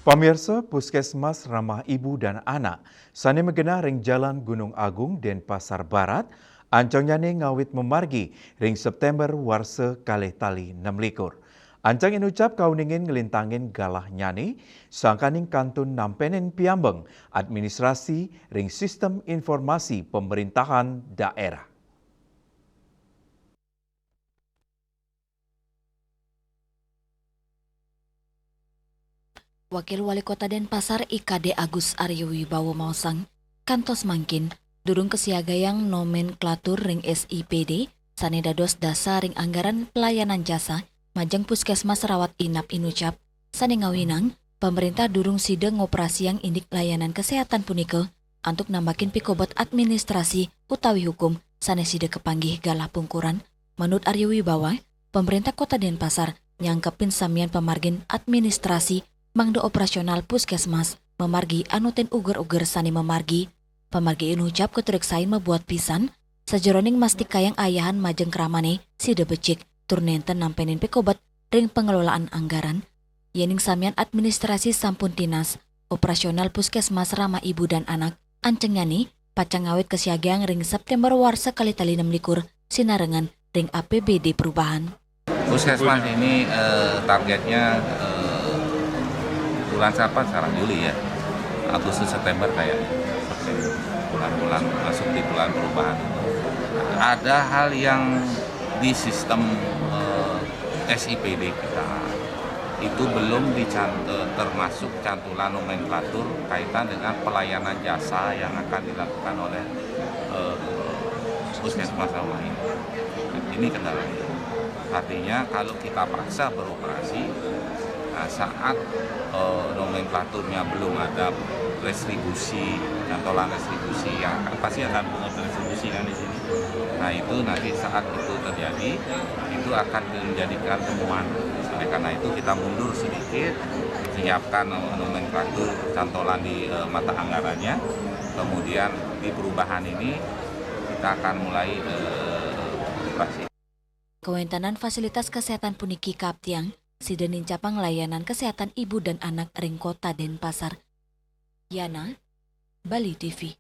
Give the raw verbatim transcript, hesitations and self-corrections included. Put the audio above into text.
Pamirsa, Puskesmas Ramah Ibu dan Anak sané magenah ring Jalan Gunung Agung, Denpasar Barat, ancang nyané ngawit mamargi ring September warsa kalih tali nem likur. Ancang inucap kauningin nglintangin galah nyané, sangkaning kantun nampenin piambeng administrasi ring sistem informasi pemerintahan daerah. Wakil Wali Kota Denpasar I K D Agus Aryo Wibawa maosang, kantos mangkin durung kasiagayang nomenklatur ring S I P D sané dados dasar ring anggaran pelayanan jasa majeng puskesmas rawat inap inucap, sané ngawinang pamréntah durung sida ngoperasiang indik layanan kesehatan punika antuk nambakin pikobet administrasi utawi hukum sané sida kapanggih galah pungkuran. Manut Aryo Wibawa, pamréntah Kota Denpasar nyangkepin samian pamargin administrasi mangda operasional puskesmas mamargi anutin uger-uger sané mamargi. Pamargi inucap katureksain mabuat pisan sajeroning mastikayang ayahan majeng kramané sida becik tur nénten nampenin pikobet ring pengelolaan anggaran. Yéning samian administrasi sampun tinas, operasional puskesmas Ramah Ibu dan Anak anceng nyané pacang ngawit kasiagayang ring September warsa kalih tali nem likur sinarengan ring A P B D perubahan. Puskesmas ini eh, targetnya eh, bulan siapa sekarang, Juli ya, Agustus, September kayaknya. Bulan-bulan masuk di bulan perubahan. Ada hal yang di sistem eh, S I P D kita itu belum dicant eh, termasuk cantulan nomenklatur kaitan dengan pelayanan jasa yang akan dilakukan oleh eh, puskesmas Ramah ini. Ini kendalanya. Artinya kalau kita paksa beroperasi, nah, saat eh, nomenklaturnya belum ada restribusi, cantolan restribusi yang akan, pasti akan pungut restribusi kan di sini. Nah, itu nanti saat itu terjadi, itu akan menjadikan temuan. Oleh karena itu kita mundur sedikit, menyiapkan nomenklatur cantolan di eh, mata anggarannya, kemudian di perubahan ini kita akan mulai eh, operasi. Kawéntenan fasilitas kesehatan puniki kaaptiang sida nincapang layanan kesehatan ibu dan anak ring Kota Denpasar. Yana, Bali T V.